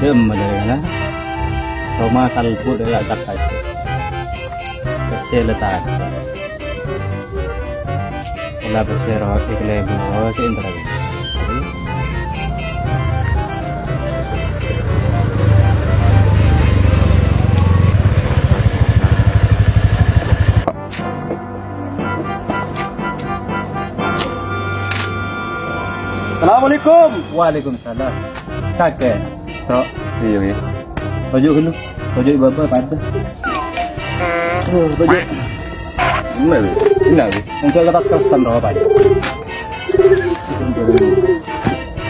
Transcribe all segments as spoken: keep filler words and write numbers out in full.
Em, bener, ya. Roma salbu de la cak aja. Pèssè la tak. La pèssè ro ikhlas bu ro sè entar. Assalamualaikum. Waalaikumsalam. Kakè, Sro. Iyâ, iyâ. Toju' ghâllu. Toju' bâbâ padâ. Oh, toju'. Enna', Wi. Enna', Wi. Engko' kertas kersen rowa padâ.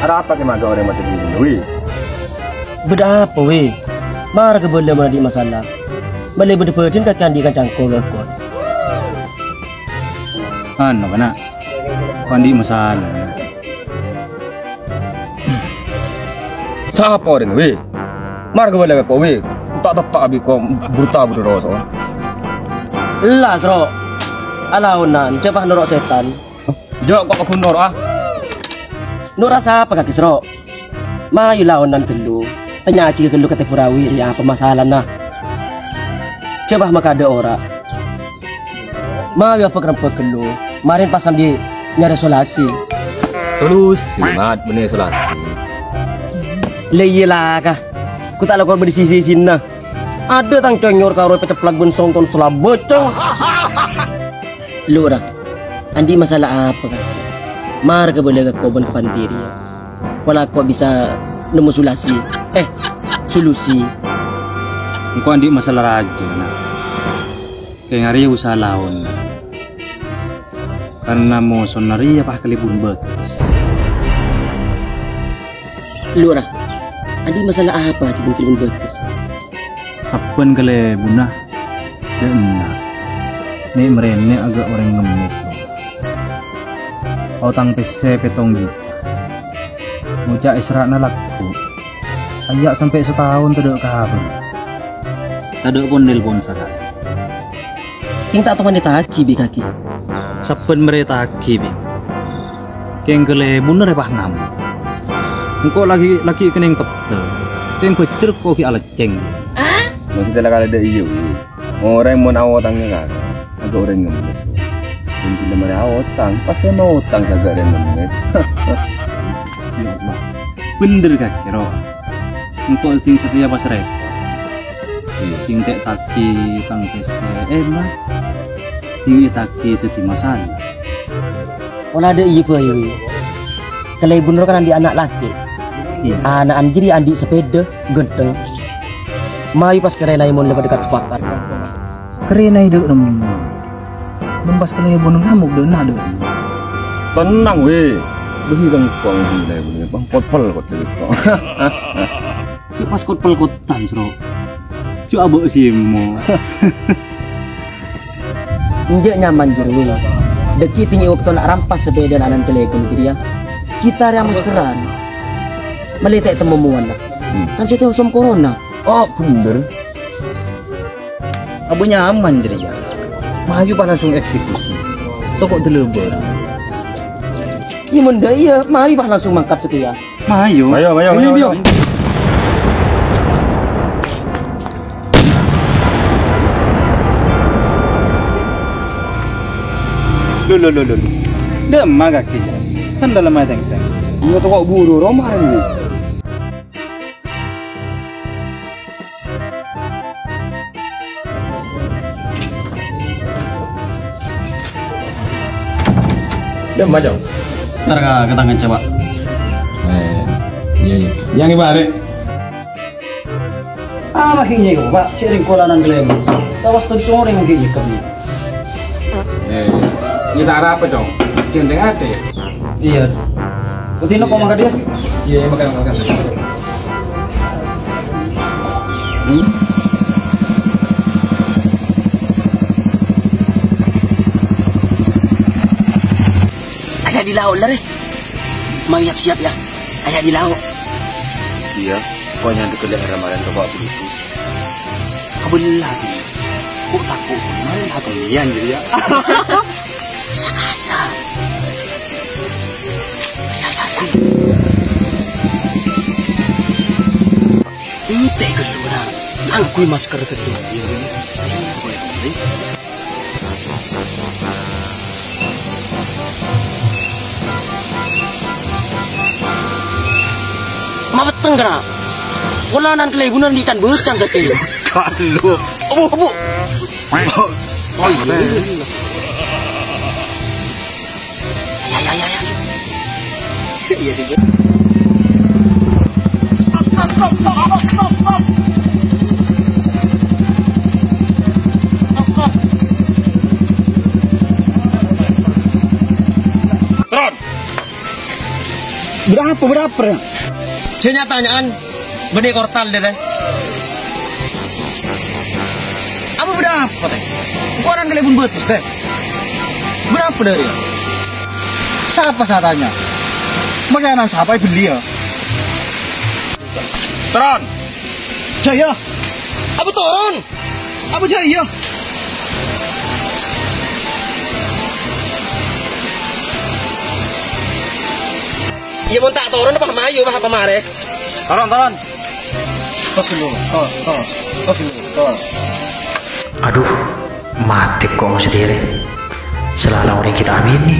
Arapa sè maga orèng matè ghâllu, Wi? Bâdâ apa, Wi? Mara kabâlâ mon andi' masalah. Malè bâdâ bâdân kakè andi' kan cangko gâ' kon. Anu, kana'. Ko' andi' masalah. Sapa orèng, Wi? Mara kabâlâ ka ko', Wi. Ta' teppa' bi' ko' buta budhu roso. Ella, Sro. Alaonan, jhâ' pas noro' sètan. Jhâ' ko' paggun noro'a. Noro' sapa kakè, Sro? Mayu laonan ghâllu. Tanya'aghi ghâllu ka Tèburawi rèya apa masalana. Jhâ' pas makadâ' ora. Mayu abâk-rembâk ghâllu. Marèn pas sambi nyarè solasi. Solusi, Mat, bânnè solasi. La iyâ la, Ka. Ko' ta' la kor bâdâ sisi-sisina. Adâ' tang conyor karo èpacepplak bân songkon salabâcong. Lora, andi' masalah apa, Ka? Mara kabâlâ ka ko' bân ka Pantiri. Pola ko' bisa nemmo sulasi. Eh, solusi. Engko' andi' masalah rajâ, Na'. Kèng arèya usaha laon. Karna mosona rèya pas kalèbun bâtes. Lora, andi' masalah apa jhubung kalèbun bâtes? Sabbhân kalèbunna, dâ' enna'. Nè'-marènè' aghâ' orèng ngemmès. Otang pèssè pèttong juta. Ngoca' èsra'na lagghu'. Aya' sampè' sataon tadâ' kabhâr. Tadâ' pon-nèlpon sakalè. Kèng ta' toman ètagi bi' kakè. Sabbhân marè ètagi bi'. Kèng kalèbunna rèya pas ngamok. Engko' lagi, lagi kennèng peddhâ. Tèmbhâjjhâr ko' ghi' alèccèng. Maksudnya la kalè dâ' iyâ, Wi. Orèng mon aotang ka kakè, aghâ' orèng ngemmès. Mon ghi' la marè aotang, pas sè maotang sè aghâ' orèng ngemmès. Bhender kakè, Ro. Engko' dhing satèya pas rèpot. Dhing ta' ètagi tang pèssè, eh, ma. Dhing ètagi dhâddhi masalah. Ola dâ' iyâ bhâi, Wi. Kalèbun ro kan andi' ana' lakè'. Iyâ. Ana'na jârèya andi' sapèda, ghântheng. Mayu pas karènaè mon la padâ kat-sapakat. Karènaè dâ' remma. Mon pas kalèbun ngamok dâ' enna' dâ' remma. Tenang, Wi. Bânnè kangkong kalèbun, Bang. Kot pel kot dâ' kong. Jhâ' pas kot pel kotan, Sro. Jhâ' abâ' simo. Enjâ' nyaman jârèya, Wi. Dâgghi' dhing è bâkto la rampas sapèdana ana'na kalèbun jârèya. Kita rèya maskeran. Malè ta' ètemmo mowana. Hmm. Kan sè tèosom corona. Oh, bhender. Abâ' nyaman jârèya. Mayu pas langsung eksekusi. Toko' dâlâbâr. Iyâ, mon dâ' iyâ, mayu pas langsung mangkat satèya. Mayu. Mayu, mayu, mayu, mayu. Lho, lho, lho, lho. Dâ' emma kakè. Sandal ma tèngtèng. Iyâ, toko' buru, Roma, ini. Dâ' emma, Cong. Entar ka, ka tangan, coba. Eh, iyâ, iyâ. Yang ibarat. Ah, lagi nyèko, Pak. Cè' rèng kolanan kalèbun. Tawas terus orèng mungkin nyèkep. Eh, iyâ ta' arapa, Cong. Ghânteng atè. Iyâ. Putih nopo mangkat ya? Iyâ, iyâ, makan, makan. Aya' di lao', Lèr, è. Mau siap-siap, ya. Aya' di lao'. Iyâ, pokoknya deket daerah Maran ke Pak Budi. Kabellâ, Bi. Ko' tako', marèn hakembiyan jârèya. Asal. Aku. Angghuy masker ghâdhu. Mapetteng kana'. Polana kalèbunan di can-bâcan satèya. Kalu. Abu, abu. Oh, iya. Ya, ya, ya, ya. Iya, sih, Bu. Turun. Bâḍâ apa, bâḍâ apa, ya? Jhâ' nya-tanya'an. Bânnè kortal, dâ, rè. Apa bâḍâ apa, tè? Koran kalèbun bâtes, tè. Bâḍâ apa, dâ, rè? Sapa sè atanya? Makana sapa èbelli, ya? Turun. Jhâ' iyâ. Apa turun? Apa jhâ' iyâ? Iyâ, mon ta' toron apa mayu, apa marè? Toron, toron. Tos dulu, tos, tos. Tos dulu, tos. Aduh, matè kok sadhâjâna. Sè la orèng kita amini.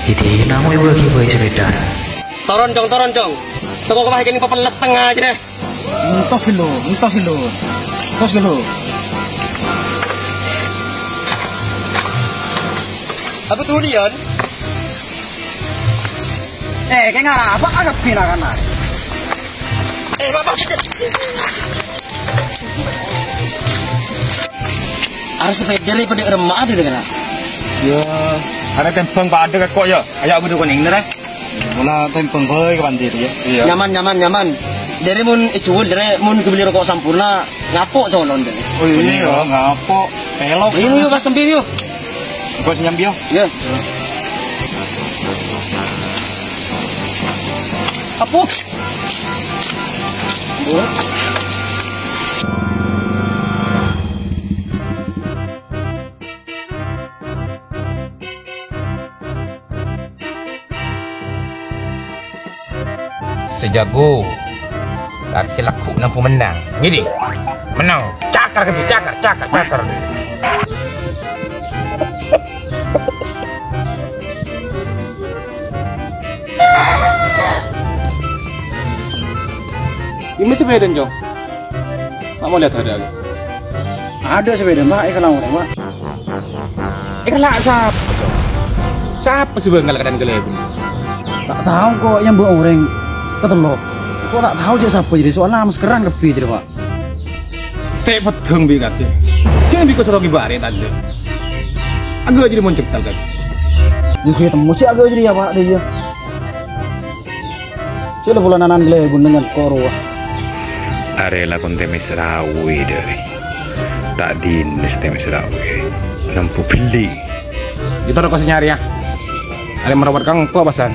Iti namo ibu lagi bayi sepeda. Toron, Cong, toron, Cong. Toko kemah kene pepel setengah aja deh. Entos dulu, entos dulu. Entos dulu. Apa tuh, Lian? Eh, kayak ngapa agak pinakan, ah? Eh, Bapak. Arè sepeda rè padâ remma adâ, dâ, kana'? Ya, arè tembhâng padâ kok, ya. Ayo, aku dukun ini, rè. Mula tembhâng bhâi ka pandir, ya. Iya. Nyaman, nyaman, nyaman. Dâri mon èjuwâl, dâri mon ghâbâli roko' Sampoerna, ngapo' colon, dâri. Oh, iya, ngapo'. Pelok. Ayo, yuk, pas sampe, yuk. Pas nyambi, yuk. Iya. Apo? Sè jago. Kakè lagghu' nambu mennang. Ngèdhing. Mennang. Cakar kabbhi, cakar, cakar, cakar. Ini sepeda, Cong. Mak mau lihat ada. Ada sepeda, Mak. Eh, kalau orang, Mak. Eh, kalau sapa, Cong? Sapa sih bakal kadang gelebu? Tak tahu kok yang bawa orang ketelok. Kok tak tahu sih sapa jadi soalnya maskeran kabbhi jadi, Pak. Tè' peddhâng bi' katè. Jhâ' bi' kosoro ngibârâ tandhâ. Aghâ jârèya mon cèktal, Kak. Mungkin temu sih aghâ jârèya, Pak, deh, ya. Cè' la polana nan ghellâ' ghunengan korowa. Arè lakon tèmès rawi dâri. Ta' dinnes tèmès rawi. Nambu bellî. Ghitu roko sè nyarè, ya. Arè marawat kang po pasan.